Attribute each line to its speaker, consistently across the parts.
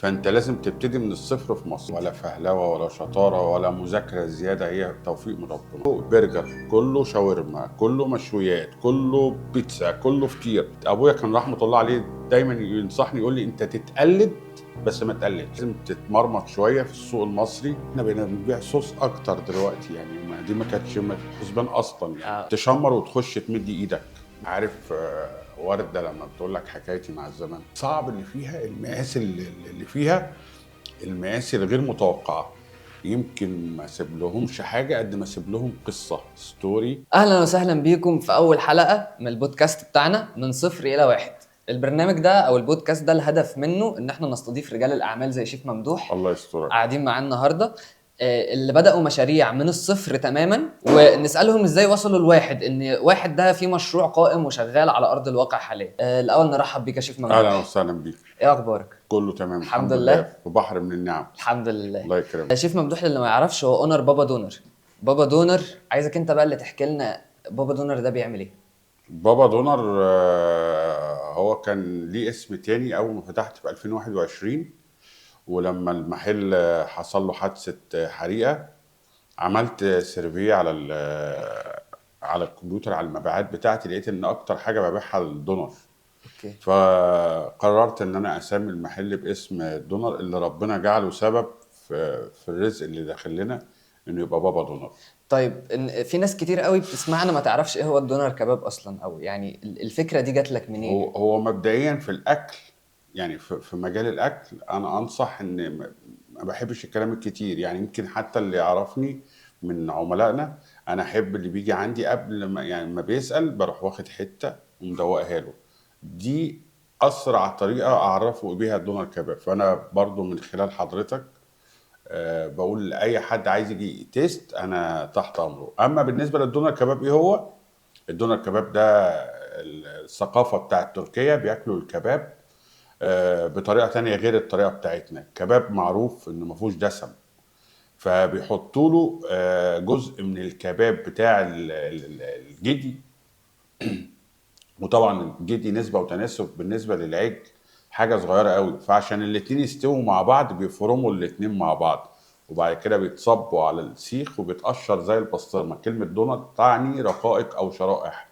Speaker 1: فانت لازم تبتدي من الصفر في مصر، ولا فهلوه ولا شطارة ولا مذاكرة زياده، هي توفيق من ربنا. برجر كله، شاورما كله، مشويات كله، بيتزا كله، فطير. ابويا كان رحمه الله عليه دايما ينصحني يقول لي انت تتقلد بس ما تقلدش، لازم تتمرمط شوية في السوق المصري. احنا بقينا بنبيع صوص اكتر دلوقتي، يعني ما دي ما كانتش في الحسبان اصلا يعني. تشمر وتخش تمد ايدك. عارف ورده لما بتقول لك حكايتي مع الزمن، صعب اللي فيها المقاس اللي فيها المقاس الغير متوقعه. يمكن ما سيب لهمش حاجة قد ما سيب لهم قصة story.
Speaker 2: اهلا وسهلا بيكم في اول حلقة من البودكاست بتاعنا من صفر الى واحد. البرنامج ده او البودكاست ده الهدف منه ان احنا نستضيف رجال الاعمال زي شيف ممدوح،
Speaker 1: الله يسترك،
Speaker 2: قاعدين معانا النهارده، اللي بدأوا مشاريع من الصفر تماما، ونسألهم ازاي وصلوا لواحد، ان واحد ده في مشروع قائم وشغال على ارض الواقع حاليا. الاول نرحب بيك يا شيف ممدوح.
Speaker 1: اهلا وسهلا بيك.
Speaker 2: ايه اخبارك؟
Speaker 1: كله تمام
Speaker 2: الحمد لله،
Speaker 1: في بحر من النعم.
Speaker 2: الحمد لله،
Speaker 1: الله يكرمك.
Speaker 2: شيف ممدوح للي ما يعرفش هو owner بابا دونر. بابا دونر، عايزك انت بقى اللي تحكي لنا بابا دونر ده بيعمل ايه؟
Speaker 1: بابا دونر هو كان ليه اسم تاني اول ما فتحت في 2021، ولما المحل حصل له حادثة حريقة عملت survey على الكمبيوتر على المبيعات بتاعتي، لقيت ان اكتر حاجة ببيعها الدونر.
Speaker 2: okay.
Speaker 1: فقررت ان انا اسمي المحل باسم الدونر اللي ربنا جعله سبب في الرزق اللي داخل لنا، انه يبقى بابا دونر.
Speaker 2: طيب في ناس كتير قوي بتسمعنا ما تعرفش ايه هو الدونر كباب اصلا، او يعني الفكرة دي جات لك منين؟
Speaker 1: هو مبدئيا في الاكل، يعني في مجال الاكل انا انصح ان ما بحبش الكلام الكتير، يعني يمكن حتى اللي يعرفني من عملائنا انا احب اللي بيجي عندي قبل ما يعني ما بيسال بروح واخد حتة ومدوقها له، دي اسرع طريقه اعرفه بيها الدونر كباب. فانا برضو من خلال حضرتك بقول لاي حد عايز يجي taste انا تحت امره. اما بالنسبة للدونر كباب، ايه هو الدونر كباب ده؟ الثقافة بتاعت تركيا بياكلوا الكباب بطريقة تانية غير الطريقة بتاعتنا. الكباب معروف انه ما فيهوش دسم، فبيحطوا له جزء من الكباب بتاع الجدي، وطبعا الجدي نسبه وتناسب بالنسبة للعجل حاجة صغيرة قوي، فعشان الاتنين يستووا مع بعض بيفرموا الاتنين مع بعض، وبعد كده بيتصبوا على السيخ وبيتقشر زي البسطرمه. كلمة دونر تعني رقائق او شرائح.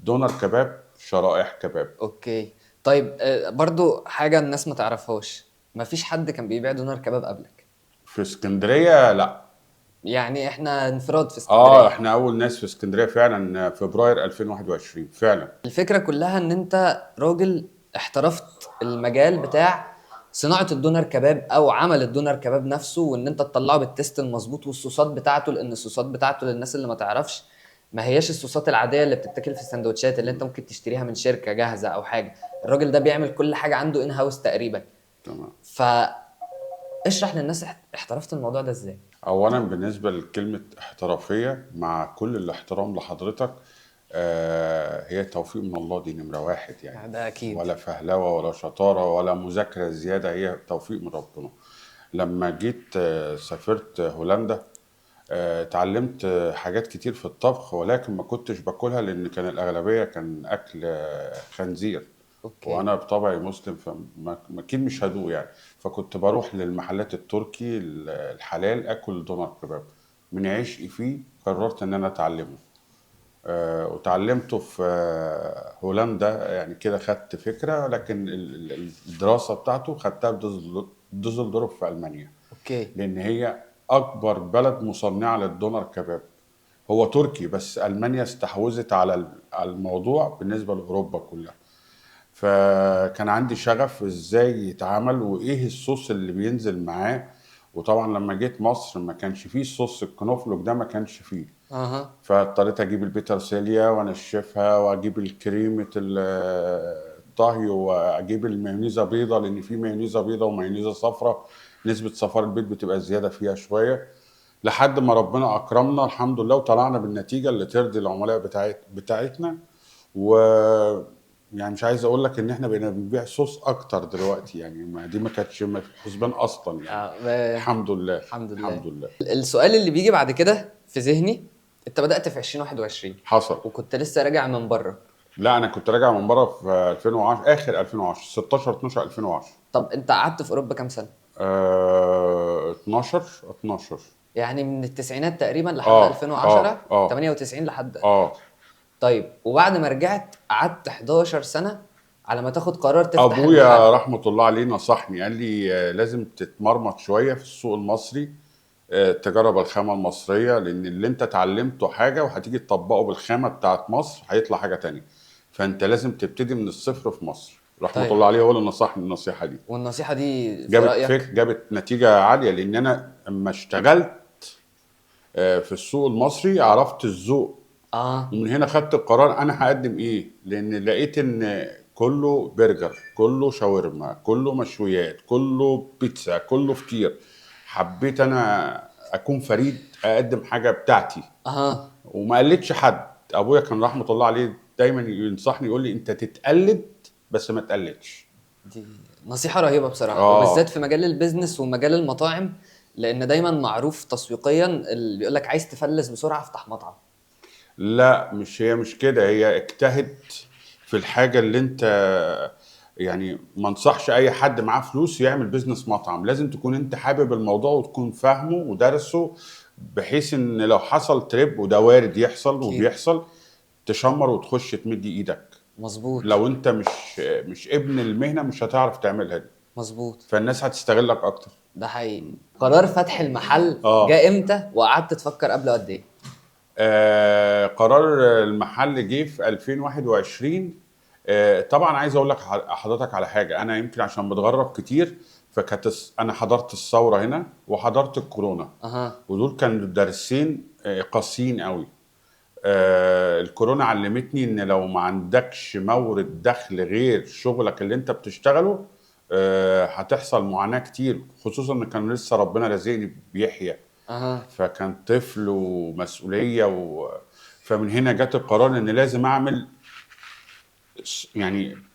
Speaker 1: دونر كباب، شرائح كباب.
Speaker 2: okay. طيب برضو حاجة الناس ما تعرفهاش، ما فيش حد كان بيبيع دونر كباب قبلك
Speaker 1: في اسكندرية؟ لا،
Speaker 2: يعني احنا انفراد في اسكندرية.
Speaker 1: احنا اول ناس في اسكندرية فعلا، فبراير 2021 فعلا.
Speaker 2: الفكرة كلها ان انت راجل احترفت المجال بتاع صناعة الدونر كباب او عمل الدونر كباب نفسه، وان انت تطلعه بال taste المظبوط والصوصات بتاعته، لان الصوصات بتاعته للناس اللي ما تعرفش ما هياش الصوصات العادية اللي بتتاكل في السندوتشات اللي انت ممكن تشتريها من شركة جاهزة او حاجة. الراجل ده بيعمل كل حاجة عنده in house تقريبا.
Speaker 1: تمام.
Speaker 2: فاشرح للناس احترفت الموضوع ده ازاي؟
Speaker 1: اولا بالنسبة لكلمة احترافية، مع كل الاحترام لحضرتك، هي توفيق من الله، دي نمره واحد يعني.
Speaker 2: ده اكيد،
Speaker 1: ولا فهلوه ولا شطارة ولا مذاكرة زيادة، هي توفيق من ربنا. لما جيت سافرت هولندا، اتعلمت حاجات كتير في الطبخ، ولكن ما كنتش باكلها لان كان الاغلبية كان اكل خنزير.
Speaker 2: okay.
Speaker 1: وانا بطبعي مسلم فاكيد مش هدوق يعني، فكنت بروح للمحلات التركي الحلال اكل دونر كباب. من عشقي فيه قررت ان انا اتعلمه، وتعلمته في هولندا يعني كده، خدت فكرة، لكن الدراسة بتاعته خدتها في دوزلدورف في المانيا.
Speaker 2: okay.
Speaker 1: لان هي اكبر بلد مصنعه للدونر كباب. هو تركي بس المانيا استحوذت على الموضوع بالنسبة لاوروبا كلها. فكان عندي شغف ازاي يتعمل وايه الصوص اللي بينزل معاه. وطبعا لما جيت مصر ما كانش فيه الصوص الكنوفلوك ده، ما كانش فيه. فاضطريت اجيب البيترسيليا وانشفها، واجيب الكريمة الطهي، واجيب المايونيزه بيضة، لان في مايونيزه بيضة ومايونيزه صفراء، نسبه صفار البيض بتبقى زيادة فيها شوية، لحد ما ربنا اكرمنا الحمد لله وطلعنا بالنتيجة اللي ترضي العملاء بتاعتنا. و يعني مش عايز اقول لك ان احنا بقينا بنبيع صوص اكتر دلوقتي، يعني ما دي ما كانتش في الحسبان اصلا يعني. الحمد لله.
Speaker 2: الحمد لله.
Speaker 1: الحمد لله.
Speaker 2: السؤال اللي بيجي بعد كده في ذهني، انت بدأت في 2021.
Speaker 1: حصل.
Speaker 2: وكنت لسه راجع من بره.
Speaker 1: لا، انا كنت راجع من بره في 2010، اخر 2010، 16 12 2010.
Speaker 2: طب انت قعدت في اوروبا كام سنة؟
Speaker 1: 12 12
Speaker 2: يعني من التسعينات تقريبا لحد 2010. 98 لحد. طيب وبعد ما رجعت قعدت 11 سنة على ما تاخد قرار تفتح
Speaker 1: ابويا
Speaker 2: المحل.
Speaker 1: رحمه الله عليه نصحني، قال لي لازم تتمرمط شوية في السوق المصري، تجرب الخامة المصرية، لان اللي انت اتعلمته حاجة وهتيجي تطبقه بالخامه بتاعت مصر هيطلع حاجة تانية، فانت لازم تبتدي من الصفر في مصر. رحمه
Speaker 2: طيب.
Speaker 1: الله عليه هو اللي نصحني النصيحة دي.
Speaker 2: والنصيحة دي في
Speaker 1: جابت
Speaker 2: رايك؟
Speaker 1: جابت نتيجة عالية، لان انا اما اشتغلت في السوق المصري عرفت الذوق. ومن هنا خدت القرار انا هقدم ايه، لان لقيت ان كله برجر، كله شاورما، كله مشويات، كله بيتزا، كله فطير. حبيت انا اكون فريد، اقدم حاجة بتاعتي. وما قلتش حد. ابويا كان رحمه الله عليه دايما ينصحني يقول لي انت تتقلد بس ما تقلدش.
Speaker 2: دي نصيحة رهيبة بصراحة. وبالذات في مجال ال business ومجال المطاعم، لان دايما معروف تسويقيا اللي بيقول لك عايز تفلس بسرعة افتح مطعم.
Speaker 1: لا، مش هي مش كده، هي اجتهد في الحاجة اللي انت، يعني ما انصحش اي حد معاه فلوس يعمل business مطعم. لازم تكون انت حابب الموضوع وتكون فاهمه ودارسه، بحيث ان لو حصل trip، وده وارد يحصل وبيحصل، تشمر وتخش تمد ايدك. لو انت مش ابن المهنة مش هتعرف تعملها دي. فالناس هتستغلك اكتر.
Speaker 2: ده حقيقي. قرار فتح المحل جاء امتى، وقعدت تفكر قبله قد ايه؟
Speaker 1: قرار المحل جه في 2021. طبعا عايز اقول لك حضرتك على حاجة، انا يمكن عشان بتغرب كتير، فكانت انا حضرت الثورة هنا وحضرت الكورونا. ودول كانوا درسين قاسيين قوي. الكورونا علمتني ان لو ما عندكش مورد دخل غير شغلك اللي انت بتشتغله، هتحصل معاناة كتير، خصوصا ان كان لسه ربنا رزقني بيحيى. فكان طفل ومسؤولية فمن هنا جت القرار ان لازم اعمل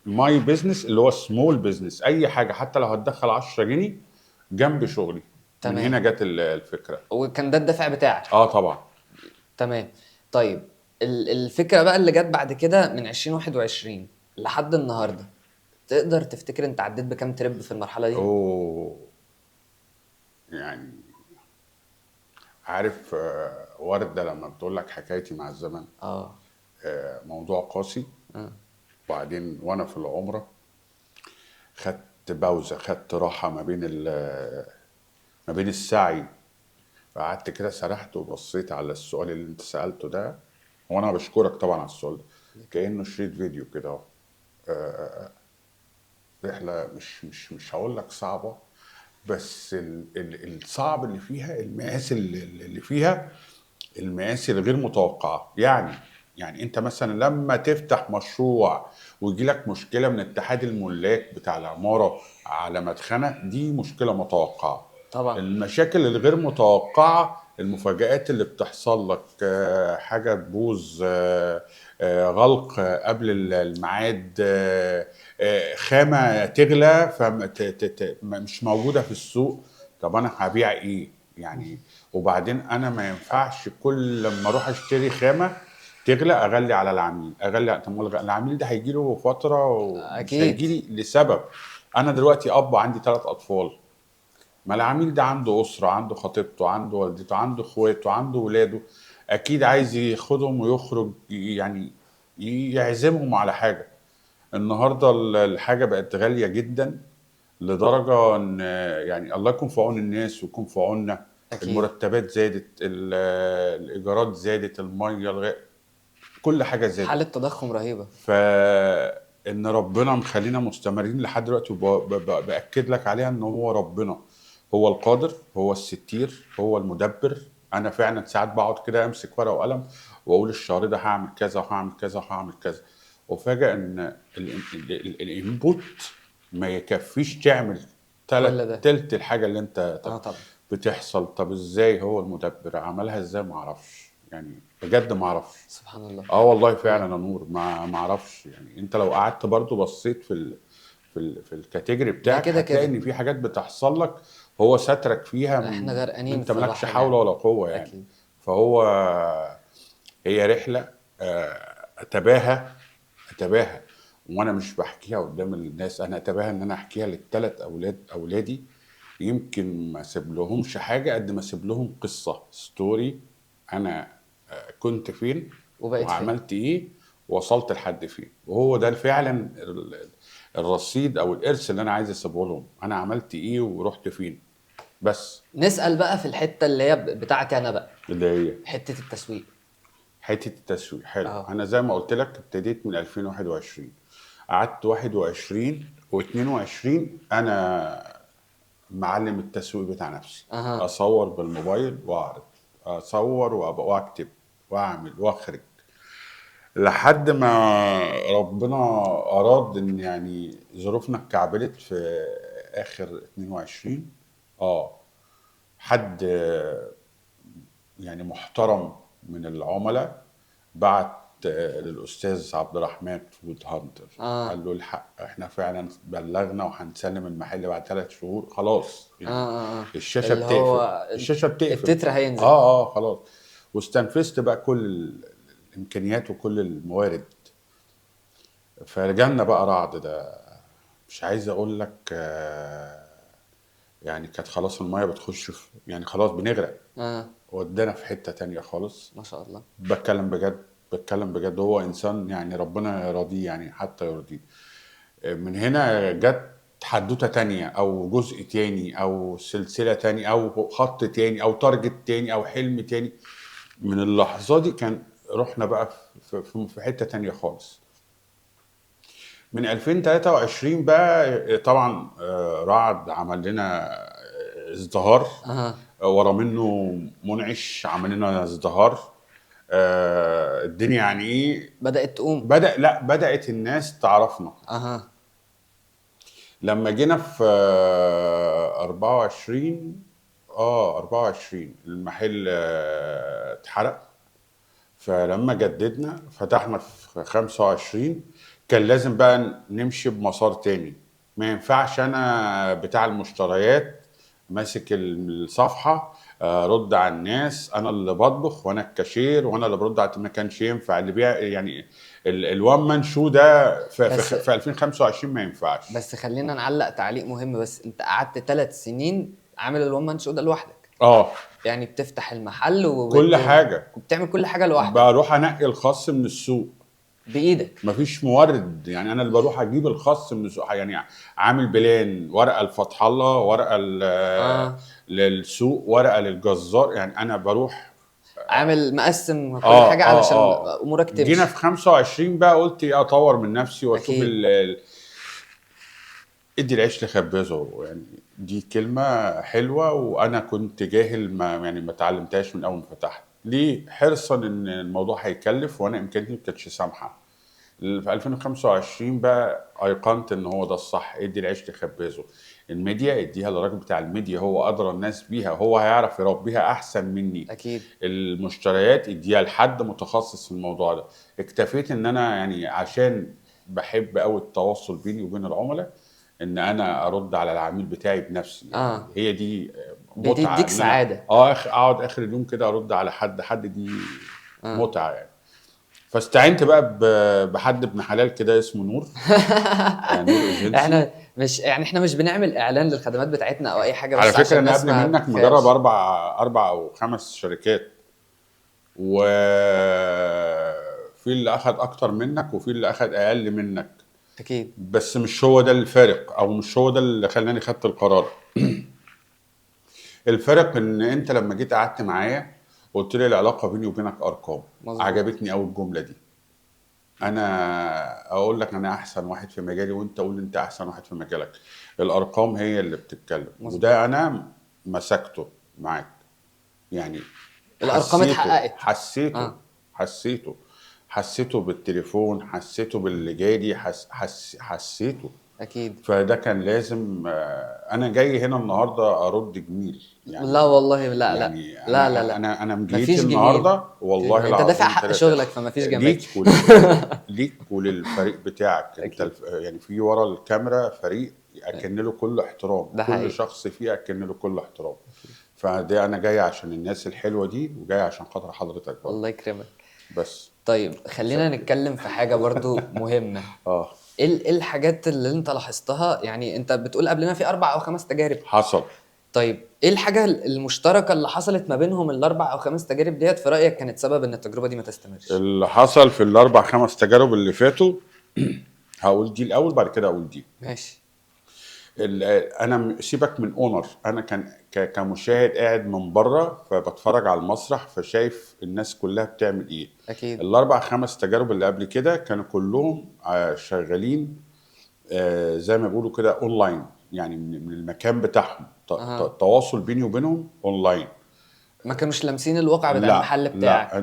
Speaker 1: my business اللي هو small business، اي حاجة حتى لو هتدخل 10 جنيه جنب شغلي. من هنا جت الفكرة.
Speaker 2: وكان ده الدافع بتاعك؟
Speaker 1: طبعا.
Speaker 2: طيب الفكرة بقى اللي جت بعد كده من عشرين واحد وعشرين لحد النهارده، تقدر تفتكر انت عديت بكام trip في المرحلة دي؟
Speaker 1: عارف، وردة لما بتقول لك حكايتي مع الزمن. موضوع قاسي. وبعدين وانا في العمرة خدت بوزة، خدت راحة ما بين السعي. قعدت كده سرحت وبصيت على السؤال اللي انت سألته ده، وانا بشكرك طبعا على السؤال ده، كأنه شريط فيديو كده اهو. رحلة مش هقول لك صعبة، بس الصعب اللي فيها المآسي اللي فيها المآسي الغير متوقعة. يعني انت مثلا لما تفتح مشروع ويجي لك مشكلة من اتحاد الملاك بتاع العمارة على مدخنة، دي مشكلة متوقعة. المشاكل الغير متوقعة، المفاجآت اللي بتحصل لك، حاجة تبوظ، غلق قبل الميعاد، خامة تغلى مش موجودة في السوق. طب أنا هبيع إيه؟ وبعدين أنا ما ينفعش كل لما أروح أشتري خامة تغلى أغلي على العميل، أغلي. طب ما العميل ده هيجي له فترة ومش هيجي لي لسبب. أنا دلوقتي أب عندي 3 أطفال، ما العميل ده عنده أسرة، عنده خطيبته، عنده والدته، عنده إخواته، عنده ولاده، أكيد عايز ياخدهم ويخرج، يعزمهم على حاجة. النهاردة الحاجة بقت غالية جدا لدرجة إن الله يكون في عون الناس ويكون في عوننا. المرتبات زادت، الإيجارات زادت، المية، كل حاجة زادت.
Speaker 2: حالة تضخم رهيبة.
Speaker 1: فإن ربنا مخلينا مستمرين لحد دلوقتي، بأكد لك عليها إن هو ربنا هو القادر، هو الستير، هو المدبر. أنا فعلاً ساعات بقعد كده أمسك ورقة وقلم وأقول الشهر ده هعمل كذا وهعمل كذا وهعمل كذا، وفاجأ إن الانبوت ما يكفيش تعمل
Speaker 2: كل ده.
Speaker 1: تلت الحاجة اللي أنت
Speaker 2: طبعاً.
Speaker 1: بتحصل. طب إزاي هو المدبر عملها إزاي؟ ما أعرفش، بجد ما أعرفش.
Speaker 2: سبحان الله.
Speaker 1: والله فعلاً يا نور، ما أعرفش. أنت لو قعدت برضو بصيت في الكاتيجوري بتاعك
Speaker 2: كده
Speaker 1: هتلاقي
Speaker 2: كده.
Speaker 1: إن في حاجات بتحصل لك هو سترك فيها،
Speaker 2: إحنا غرقانين
Speaker 1: أنت
Speaker 2: في
Speaker 1: مالكش
Speaker 2: البحر
Speaker 1: حول
Speaker 2: يعني.
Speaker 1: ولا قوة. فهو هي رحلة، أتباهى وانا مش بحكيها قدام الناس، انا اتباهى ان انا احكيها للثلاث اولادي. يمكن ما اسيب لهمش حاجة قد ما اسيب لهم قصة story، انا كنت فين
Speaker 2: وبقيت فين.
Speaker 1: وعملت ايه ووصلت لحد فين. وهو ده فعلا الرصيد او الارث اللي انا عايز اسيبه لهم، انا عملت ايه ورحت فين. بس
Speaker 2: نسال بقى في الحتة اللي هي بتاعتي انا بقى،
Speaker 1: اللي هي
Speaker 2: حتة التسويق.
Speaker 1: حتة التسويق. حلو. انا زي ما قلت لك ابتديت من 2021، قعدت 21 و22 انا معلم التسويق بتاع نفسي. اصور بالموبايل واعرض، اصور واكتب واعمل واخرج، لحد ما ربنا اراد ان يعني ظروفنا اتكعبلت في اخر 22. حد يعني محترم من العملاء بعت للاستاذ عبد الرحمن Food Hunter. قال له الحق احنا فعلا بلغنا وهنسلم المحل بعد 3 شهور خلاص يعني. الشاشة
Speaker 2: اللي
Speaker 1: بتقفل.
Speaker 2: هو
Speaker 1: الشاشة بتقفل،
Speaker 2: التتر هينزل.
Speaker 1: خلاص. واستنفذت بقى كل الامكانيات وكل الموارد. فرجعنا بقى رعد ده، مش عايز اقول لك، يعني كانت خلاص المية بتخش في، يعني خلاص بنغرق. ودانا في حتة تانية خالص.
Speaker 2: ما شاء الله.
Speaker 1: بتكلم بجد، بتكلم بجد. هو انسان يعني ربنا يرضيه، يعني حتى يرضيه. من هنا جت حدوتة تانية او جزء تاني او سلسلة تانية او خط تاني او target تاني او حلم تاني. من اللحظة دي كان رحنا بقى في حتة تانية خالص. من 2023 بقى طبعا، رعد عمل لنا ازدهار. ورا منه منعش عمل لنا ازدهار. الدنيا يعني ايه
Speaker 2: بدأت تقوم.
Speaker 1: لا بدأت الناس تعرفنا. لما جينا في 24 المحل اتحرق. فلما جددنا فتحنا في 25، كان لازم بقى نمشي بمسار تاني. ما ينفعش انا بتاع المشتريات ماسك الصفحة، رد على الناس، انا اللي بطبخ وانا الكاشير وانا اللي برد على، ما كانش ينفع اللي بيع يعني ال one man show ده في 2025 ما ينفعش.
Speaker 2: بس خلينا نعلق تعليق مهم، بس انت قعدت 3 سنين عامل ال one man show ده لوحدك. يعني بتفتح المحل
Speaker 1: كل حاجة.
Speaker 2: وبتعمل كل حاجة لوحدك.
Speaker 1: بروح انقي الخس من السوق
Speaker 2: بايدك،
Speaker 1: مفيش مورد، يعني انا اللي بروح اجيب الخس من السوق، يعني عامل plan، ورقة لفتح الله، ورقة للسوق، ورقة للجزار، يعني انا بروح
Speaker 2: عامل مقسم كل حاجة علشان امورك تمشي.
Speaker 1: جينا في 25 بقى قلت ايه، اطور من نفسي واشوف ادي العيش لخبازه، يعني دي كلمة حلوة وانا كنت جاهل، ما اتعلمتهاش من اول ما فتحت. ليه؟ حرصا ان الموضوع هيكلف وانا امكانياتي ما كانتش سامحه. في 2025 بقى ايقنت ان هو ده الصح، ادي العيش لخبازه. الميديا اديها للراجل بتاع الميديا، هو ادرى الناس بيها، هو هيعرف يربيها احسن مني.
Speaker 2: اكيد.
Speaker 1: المشتريات اديها لحد متخصص في الموضوع ده. اكتفيت ان انا يعني عشان بحب قوي التواصل بيني وبين العملاء، ان انا ارد على العميل بتاعي بنفسي. يعني هي دي متعه،
Speaker 2: بتديك سعادة.
Speaker 1: اقعد اخر اليوم كده ارد على حد دي متعه يعني. فاستعنت بقى بحد ابن حلال كده اسمه نور. نور ايجنسي.
Speaker 2: احنا مش بنعمل اعلان للخدمات بتاعتنا او اي حاجة، بس
Speaker 1: على فكرة
Speaker 2: عشان
Speaker 1: انا
Speaker 2: الناس
Speaker 1: قبل
Speaker 2: ما
Speaker 1: منك
Speaker 2: تخافش.
Speaker 1: مجرب اربع او 5 شركات، وفي اللي اخد اكتر منك وفي اللي اخد اقل منك.
Speaker 2: اكيد.
Speaker 1: بس مش هو ده الفارق، او مش هو ده اللي خلاني خدت القرار. الفرق ان انت لما جيت قعدت معايا قلت لي العلاقة بيني وبينك ارقام. عجبتني قوي الجملة دي. انا اقول لك انا احسن واحد في مجالي، وانت قول انت احسن واحد في مجالك. الارقام هي اللي بتتكلم. وده انا مسكته معاك يعني.
Speaker 2: الارقام اتحققت.
Speaker 1: حسيته بالتليفون، حسيته باللي جالي، حسيته.
Speaker 2: اكيد.
Speaker 1: فده كان لازم. انا جاي هنا النهارده ارد جميل يعني.
Speaker 2: لا والله، لا، لا. لا، لا، لا.
Speaker 1: انا مجيت
Speaker 2: مفيش جميل.
Speaker 1: النهارده والله
Speaker 2: انت دافع
Speaker 1: العظيم
Speaker 2: حق
Speaker 1: تلاتة.
Speaker 2: شغلك، فمفيش جميل.
Speaker 1: ليك وللفريق بتاعك. انت يعني في ورا الكاميرا فريق اكن له كل احترام،
Speaker 2: ده
Speaker 1: كل
Speaker 2: حقيقي.
Speaker 1: شخص فيه اكن له كل احترام. فده انا جاي عشان الناس الحلوة دي، وجاي عشان خاطر حضرتك برضه.
Speaker 2: الله يكرمك.
Speaker 1: بس.
Speaker 2: طيب خلينا نتكلم في حاجة برضو مهمة. ايه الحاجات اللي انت لاحظتها؟ يعني انت بتقول قبلنا في 4 أو 5 تجارب
Speaker 1: حصل.
Speaker 2: طيب ايه الحاجة المشتركة اللي حصلت ما بينهم ال4 أو 5 تجارب ديت في رايك كانت سبب ان التجربة دي ما تستمرش؟
Speaker 1: اللي حصل في ال4 5 تجارب اللي فاتوا هقول دي الاول بعد كده اقول دي.
Speaker 2: ماشي.
Speaker 1: انا سيبك من owner، انا كان كمشاهد قاعد من بره فبتفرج على المسرح فشايف الناس كلها بتعمل ايه.
Speaker 2: اكيد.
Speaker 1: ال4 5 تجارب اللي قبل كده كانوا كلهم شغالين زي ما بيقولوا كده اونلاين، يعني من المكان بتاعهم، التواصل بيني وبينهم اونلاين،
Speaker 2: ما كانوش لامسين الواقع بتاع المحل بتاعك.
Speaker 1: لا،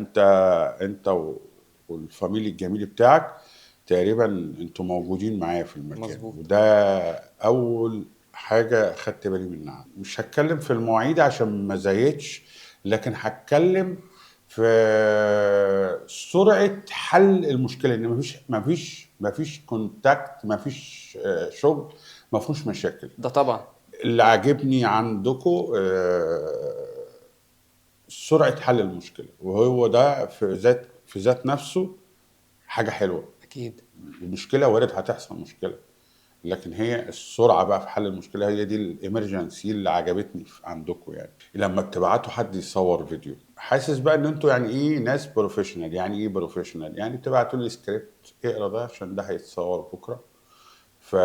Speaker 1: انت وال family الجميل بتاعك تقريبا انتوا موجودين معايا في المكان.
Speaker 2: مظبوط.
Speaker 1: وده اول حاجة خدت بالي منها. مش هتكلم في المواعيد عشان ما زايدش، لكن هتكلم في سرعة حل المشكلة، ان مفيش contact، مفيش شغل، مفيش مشاكل.
Speaker 2: ده طبعا
Speaker 1: اللي عاجبني عندكم سرعة حل المشكلة، وهو ده في ذات نفسه حاجة حلوة.
Speaker 2: اكيد.
Speaker 1: المشكلة وارد هتحصل مشكلة، لكن هي السرعة بقى في حل المشكلة هي دي ال emergency اللي عجبتني عندكم. يعني لما بتبعتوا حد يصور فيديو، حاسس بقى ان انتوا يعني ايه ناس professional. يعني ايه professional؟ يعني بتبعتوا لي سكريبت، اقرا ده عشان ده هيتصور بكره. ف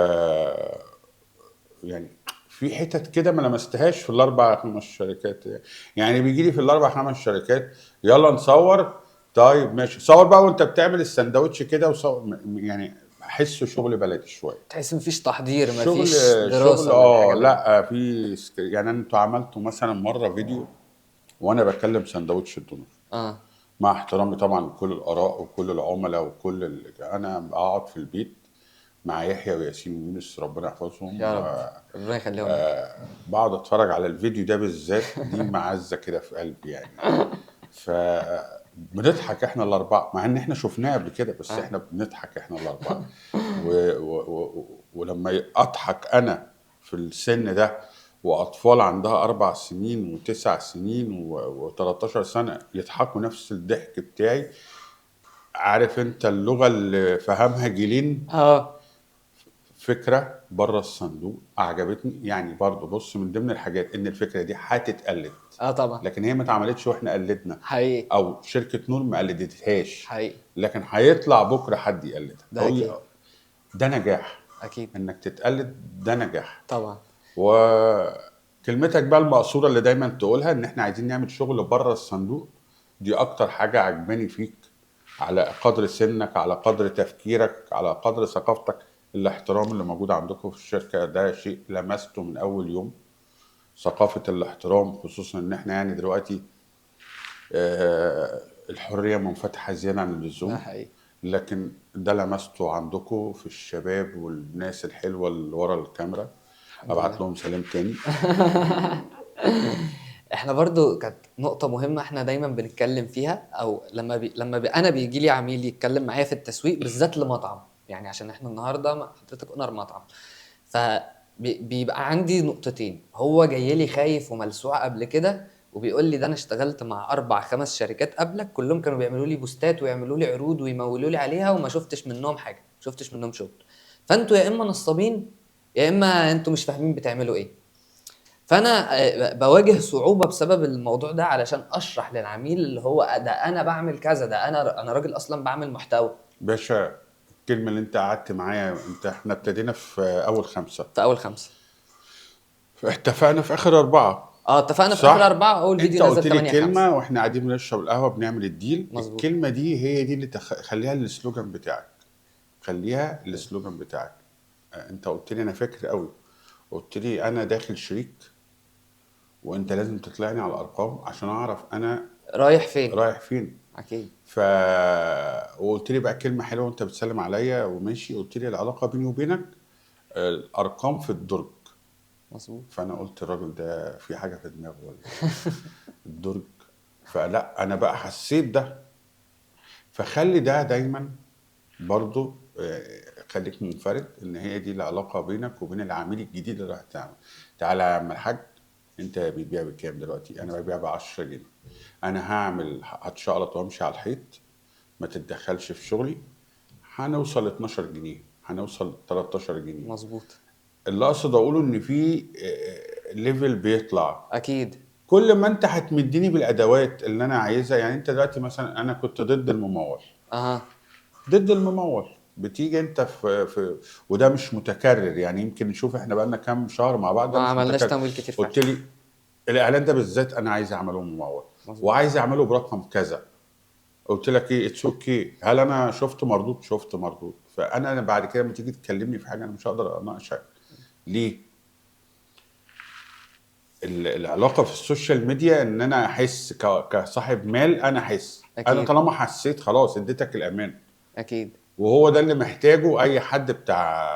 Speaker 1: يعني في حتت كده ما لمستهاش في ال4 5 شركات. يعني بيجي لي في ال4 5 شركات يلا نصور، طيب ماشي صور بقى وانت بتعمل السندوتش كده وصور، يعني احسه شغل بلدي شوية،
Speaker 2: تحس مفيش تحضير، مفيش دراسة.
Speaker 1: شغل لا في يعني انتوا عملتوا مثلا مرة فيديو وانا بكلم سندوتش الدونر، مع احترامي طبعا لكل الاراء وكل العملاء وكل انا اقعد في البيت مع يحيى وياسين ويونس ربنا يحفظهم
Speaker 2: يا رب، ربنا يخليهم لك.
Speaker 1: بقعد اتفرج على الفيديو ده بالذات، دي معزة كده في قلبي يعني. ف بنضحك احنا الاربعة مع ان احنا شفناه قبل كده، بس احنا بنضحك احنا الاربعة. ولما اضحك انا في السن ده واطفال عندها 4 سنين و9 سنين و13 سنة يضحكوا نفس الضحك بتاعي، عارف انت اللغة اللي فهمها جيلين. فكرة بره الصندوق عجبتني يعني. برضو بص، من ضمن الحاجات ان الفكرة دي هتتقلد،
Speaker 2: طبعا،
Speaker 1: لكن هي ما اتعملتش واحنا قلدنا
Speaker 2: حقيقي،
Speaker 1: او شركة نور ما قلدتهاش
Speaker 2: حقيقي،
Speaker 1: لكن هيطلع بكره حد يقلدها.
Speaker 2: ده اكيد،
Speaker 1: ده نجاح.
Speaker 2: اكيد
Speaker 1: انك تتقلد ده نجاح
Speaker 2: طبعا.
Speaker 1: وكلمتك بقى المقصورة اللي دايما تقولها ان احنا عايزين نعمل شغل بره الصندوق، دي اكتر حاجة عجباني فيك، على قدر سنك، على قدر تفكيرك، على قدر ثقافتك، الاحترام اللي موجود عندكم في الشركة ده شيء لمسته من أول يوم. ثقافة الاحترام، خصوصا إن إحنا يعني دلوقتي الحرية منفتحة زيادة عن اللزوم، لكن ده لمسته عندكم في الشباب والناس الحلوة اللي ورا الكاميرا. أبعت لهم سلام تاني.
Speaker 2: احنا برضو كانت نقطة مهمة احنا دايما بنتكلم فيها، او لما انا بيجي لي عميل يتكلم معايا في التسويق بالذات لمطعم، يعني عشان احنا النهارده حضرتك owner مطعم، فبيبقى عندي نقطتين. هو جاي لي خايف وملسوع قبل كده وبيقول لي ده انا اشتغلت مع 4 5 شركات قبلك، كلهم كانوا بيعملوا لي بوستات ويعملوا لي عروض ويمولوا لي عليها وما شفتش منهم حاجة، ما شفتش منهم شغل، فانتوا يا اما نصابين يا اما انتوا مش فاهمين بتعملوا ايه. فانا بواجه صعوبة بسبب الموضوع ده علشان اشرح للعميل اللي هو ده انا بعمل كذا، ده انا راجل اصلا بعمل محتوى.
Speaker 1: باشا، الكلمة اللي انت قعدت معايا انت، احنا ابتدينا في اول 5،
Speaker 2: في اول 5
Speaker 1: اتفقنا في اخر 4.
Speaker 2: اتفقنا في اخر 4. اول فيديو نزل 8/5.
Speaker 1: انت قلت لي كلمة واحنا قاعدين بنشرب القهوة بنعمل ال deal.
Speaker 2: مظبوط.
Speaker 1: الكلمة دي هي دي اللي خليها ال slogan بتاعك، خليها ال slogan بتاعك. انت قلت لي، انا فاكر قوي، قلت لي انا داخل شريك وانت لازم تطلعني على الارقام عشان اعرف انا
Speaker 2: رايح فين،
Speaker 1: رايح فين.
Speaker 2: اكيد.
Speaker 1: وقلت لي بقى كلمة حلوة وانت بتسلم عليا وماشي، قلت لي العلاقة بيني وبينك الارقام في الدرج.
Speaker 2: مظبوط.
Speaker 1: فانا قلت الراجل ده في حاجة في دماغه ولا الدرج؟ فلا، انا بقى حسيت ده. فخلي ده دايما برضو، خليك منفرد ان هي دي العلاقة بينك وبين العميل الجديد اللي راح تعمل. تعالى يا عم الحاج، انت بتبيع بكام دلوقتي؟ انا ببيع ب 10 جنيه. انا هعمل هتشقلط وامشي على الحيط، ما تتدخلش في شغلي، هنوصل 12 جنيه، هنوصل 13 جنيه.
Speaker 2: مظبوط.
Speaker 1: اللي اقصد اقوله ان في level بيطلع.
Speaker 2: اكيد.
Speaker 1: كل ما انت هتمدني بالادوات اللي انا عايزها. يعني انت دلوقتي مثلا انا كنت ضد الممول. ضد الممول. بتيجي انت في وده مش متكرر، يعني يمكن نشوف احنا بقالنا كام شهر مع بعض، ده
Speaker 2: ما
Speaker 1: مش
Speaker 2: عملناش
Speaker 1: متكرر.
Speaker 2: تمويل كتير فعلا.
Speaker 1: قلت لي الاعلان ده بالذات انا عايز اعمله ممول.
Speaker 2: مظبوط.
Speaker 1: وعايز اعمله برقم كذا. قلت لك ايه، it's okay. هل انا شفت مردود؟ شفت مردود. فانا بعد كده لما تيجي تكلمني في حاجة انا مش هقدر اناقشك. ليه؟ العلاقة في ال social media ان انا احس كصاحب مال، انا احس. انا طالما حسيت خلاص اديتك الامان.
Speaker 2: اكيد.
Speaker 1: وهو ده اللي محتاجه اي حد بتاع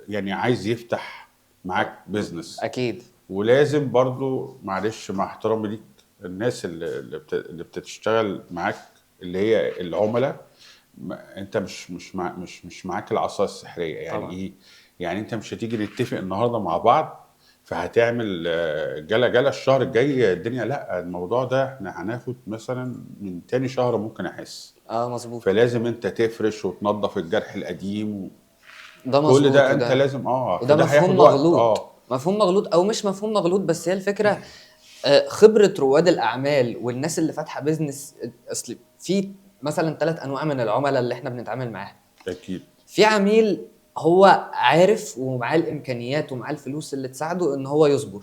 Speaker 1: يعني عايز يفتح معاك business.
Speaker 2: اكيد.
Speaker 1: ولازم برضو معلش مع احترامي ليك، الناس اللي بتشتغل معاك اللي هي العملاء، انت مش معاك العصا السحريه. يعني
Speaker 2: طبعا.
Speaker 1: ايه؟ يعني انت مش هتيجي نتفق النهارده مع بعض فهتعمل جلا جلا الشهر الجاي الدنيا، لا، الموضوع ده احنا هناخد مثلا من تاني شهر ممكن احس.
Speaker 2: مظبوط.
Speaker 1: فلازم انت تفرش وتنظف الجرح القديم
Speaker 2: ده
Speaker 1: كل
Speaker 2: مظبوط،
Speaker 1: ده انت لازم
Speaker 2: وده
Speaker 1: فده
Speaker 2: مفهوم
Speaker 1: هياخد وقت.
Speaker 2: مغلوط. مفهوم مغلوط او مش مفهوم مغلوط، بس هي الفكرة خبره رواد الاعمال والناس اللي فاتحة business. اصل في مثلا 3 انواع من العملاء اللي احنا بنتعامل معاها.
Speaker 1: اكيد.
Speaker 2: في عميل هو عارف ومعاه الامكانيات ومعاه الفلوس اللي تساعده ان هو يصبر،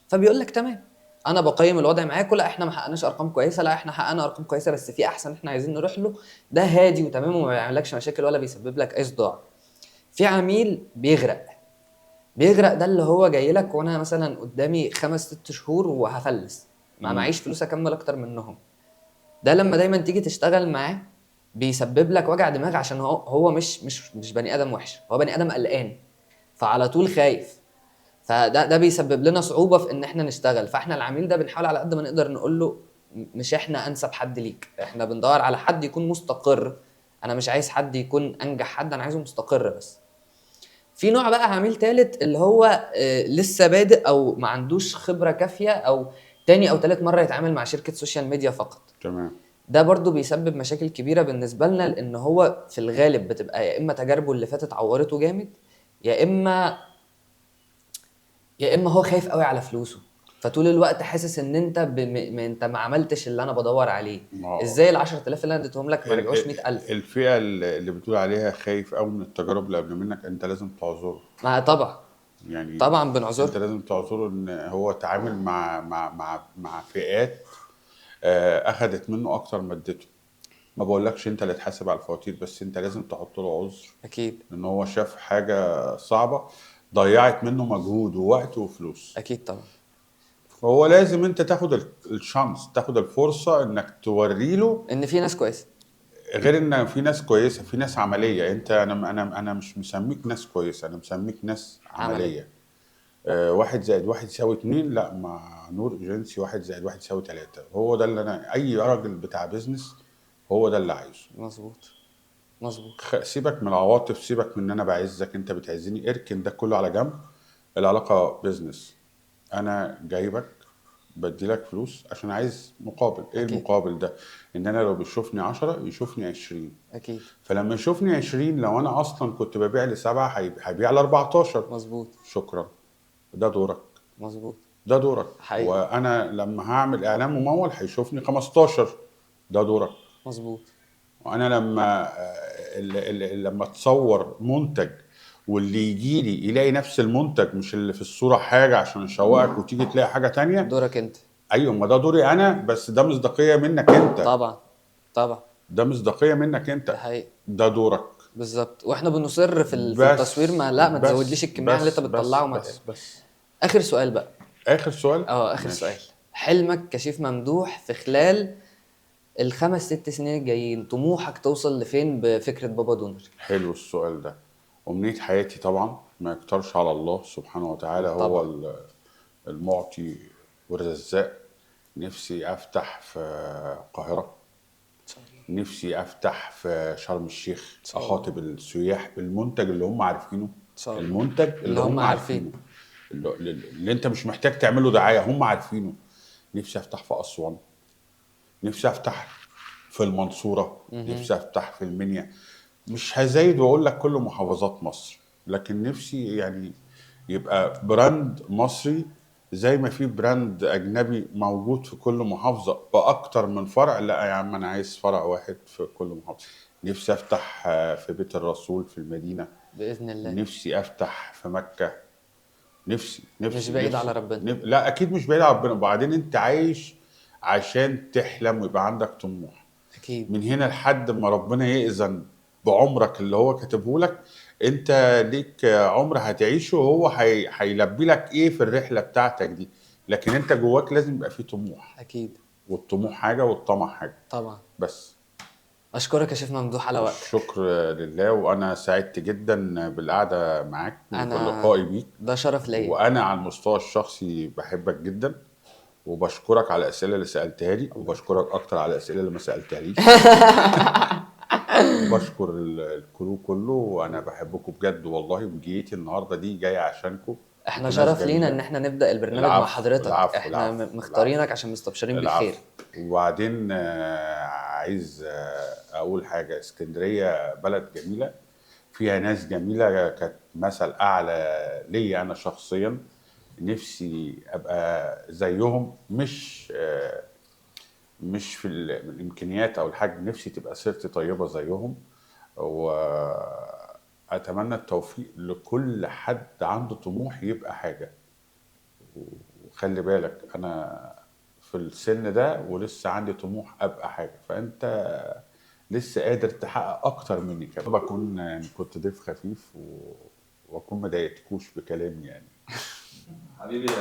Speaker 2: فبيقول لك تمام انا بقيم الوضع معاكم، لا احنا ما حققناش ارقام كويسة، لا احنا حققنا ارقام كويسة بس في احسن احنا عايزين نروح له، ده هادي وتمام وما بيعملكش مشاكل ولا بيسبب لك اي صداع. في عميل بيغرق، بيغرق ده اللي هو جاي لك وانا مثلا قدامي 5-6 شهور وهفلس، ما معيش فلوس اكمل اكتر منهم. ده لما دايما تيجي تشتغل معاه بيسبب لك وجع دماغ، عشان هو مش بني ادم وحش، هو بني ادم قلقان، فعلى طول خايف، فده بيسبب لنا صعوبة في ان احنا نشتغل. فاحنا العميل ده بنحاول على قد ما نقدر نقول له مش احنا انسب حد ليك، احنا بندور على حد يكون مستقر، انا مش عايز حد يكون انجح حد، انا عايزه مستقر بس. في نوع بقى عميل تالت اللي هو لسه بادئ او ما عندوش خبره كافيه، او تاني او تالت مرة يتعامل مع شركة social media فقط. ده برضو بيسبب مشاكل كبيرة بالنسبة لنا، لان هو في الغالب بتبقى يا اما تجاربه اللي فاتت عورته جامد، يا اما هو خايف قوي على فلوسه، فطول الوقت حاسس ان انت انت ما عملتش اللي انا بدور عليه. ازاي ال 10000 اللي انا اديتهم لك ما رجعوش 100000؟
Speaker 1: الفئة اللي بتقول عليها خايف قوي من التجارب اللي قبل منك، انت لازم تعذره.
Speaker 2: ما طبعا.
Speaker 1: يعني
Speaker 2: طبعا بنعذره.
Speaker 1: انت لازم تعذره ان هو تعامل مع مع مع مع فئات اخذت منه اكتر ما اديته. ما بقولكش انت اللي تحاسب على الفواتير، بس انت لازم تحط له عذر.
Speaker 2: اكيد.
Speaker 1: ان هو شاف حاجة صعبة ضيعت منه مجهود ووقت وفلوس.
Speaker 2: اكيد طبعا.
Speaker 1: فهو لازم انت تاخد ال chance، تاخد الفرصة انك توري له
Speaker 2: ان في ناس كويسة.
Speaker 1: غير ان في ناس كويسة، في ناس عملية. انت انا مش مسميك ناس كويسة، انا مسميك ناس عملية.
Speaker 2: عملية.
Speaker 1: 1 زائد 1 يساوي 2، لا مع نور ايجنسي 1 زائد 1 يساوي 3. هو ده اللي انا، اي راجل بتاع business هو ده اللي عايزه.
Speaker 2: مظبوط. مظبوط.
Speaker 1: سيبك من العواطف، سيبك من ان انا بعزك انت بتعزني، اركن ده كله على جنب. العلاقة business، انا جايبك بدي لك فلوس عشان عايز مقابل. ايه المقابل ده؟ ان انا لو بيشوفني 10 يشوفني 20. فلما يشوفني 20، لو انا اصلا كنت ببيع ل7 هيبيع ل14. شكرا، ده دورك. ده دورك.
Speaker 2: حقيقي.
Speaker 1: وانا لما هعمل اعلان ممول هيشوفني 15، ده دورك. وانا لما تصور منتج واللي يجي لي يلاقي نفس المنتج، مش اللي في الصورة حاجة عشان اشوقك وتيجي تلاقي حاجة تانية.
Speaker 2: دورك انت.
Speaker 1: ايوه، ما ده دوري انا، بس ده مصداقية منك انت.
Speaker 2: طبعا طبعا،
Speaker 1: ده مصداقية منك انت.
Speaker 2: ده حقيقي.
Speaker 1: ده دورك.
Speaker 2: بالظبط. واحنا بنصر في التصوير، ما لا ما تزودليش الكمية اللي انت بتطلعه.
Speaker 1: بس.
Speaker 2: اخر سؤال بقى.
Speaker 1: اخر سؤال؟
Speaker 2: اخر
Speaker 1: ماشي.
Speaker 2: سؤال. حلمك كشيف ممدوح في خلال ال5-6 سنين الجايين، طموحك توصل لفين بفكرة بابا دونر؟
Speaker 1: حلو السؤال ده. أمنية حياتي طبعا ما يكترش على الله سبحانه وتعالى، هو المعطي والرزاق. نفسي أفتح في القاهرة، نفسي أفتح في شرم الشيخ،
Speaker 2: إن شاء الله.
Speaker 1: أخاطب السياح بالمنتج اللي هم عارفينه.
Speaker 2: إن شاء الله.
Speaker 1: المنتج اللي
Speaker 2: اللي هم
Speaker 1: هم
Speaker 2: عارفينه.
Speaker 1: عارفينه، اللي أنت مش محتاج تعمله دعاية، هم عارفينه. نفسي أفتح في أسوان، نفسي أفتح في المنصورة، نفسي افتح في المنيا. مش هزايد واقول لك كل محافظات مصر، لكن نفسي يعني يبقى brand مصري زي ما في brand اجنبي موجود في كل محافظة باكتر من فرع. لا يا عم، انا عايز فرع واحد في كل محافظة. نفسي افتح في بيت الرسول في المدينة.
Speaker 2: باذن الله.
Speaker 1: نفسي افتح في مكة. نفسي نفسي
Speaker 2: مش بعيد
Speaker 1: نفسي.
Speaker 2: على ربنا.
Speaker 1: لا اكيد مش بعيد على ربنا. وبعدين انت عايش عشان تحلم ويبقى عندك طموح.
Speaker 2: اكيد.
Speaker 1: من هنا لحد ما ربنا يأذن بعمرك اللي هو كاتبه لك، انت ليك عمر هتعيشه، وهو هيلبي لك ايه في الرحلة بتاعتك دي. لكن انت جواك لازم يبقى فيه طموح.
Speaker 2: اكيد.
Speaker 1: والطموح حاجة والطمع حاجة.
Speaker 2: طبعا.
Speaker 1: بس
Speaker 2: اشكرك يا شيف ممدوح على وقتك.
Speaker 1: الشكر لله، وانا سعدت جدا بالقعده معاك
Speaker 2: أنا
Speaker 1: وبلقائي بيك.
Speaker 2: ده شرف ليا.
Speaker 1: وانا على المستوى الشخصي بحبك جدا، وبشكرك على الاسئلة اللي سالتها لي، وبشكرك اكتر على الاسئلة اللي ما سالتها ليش. وبشكر الكرو كله، وانا بحبكم بجد والله، وجيتي النهارده دي جاية عشانكم.
Speaker 2: احنا
Speaker 1: انتوا ناس
Speaker 2: شرف لينا
Speaker 1: جميلة.
Speaker 2: ان احنا نبدا البرنامج مع
Speaker 1: العفو،
Speaker 2: حضرتك.
Speaker 1: العفو،
Speaker 2: احنا
Speaker 1: العفو،
Speaker 2: مختارينك عشان مستبشرين
Speaker 1: العفو.
Speaker 2: بالخير.
Speaker 1: وبعدين عايز اقول حاجة. اسكندرية بلد جميلة، فيها ناس جميلة، كانت مثل اعلى ليا انا شخصيا. نفسي ابقى زيهم، مش في الامكانيات او الحاجة، نفسي تبقى سيرتي طيبة زيهم. واتمنى التوفيق لكل حد عنده طموح يبقى حاجة. وخلي بالك انا في السن ده ولسه عندي طموح ابقى حاجة، فانت لسه قادر تحقق اكتر مني كمان. بكون يعني كنت ضيف خفيف واكون ما ضايقتكوش بكلامي يعني.
Speaker 3: حبيبي يا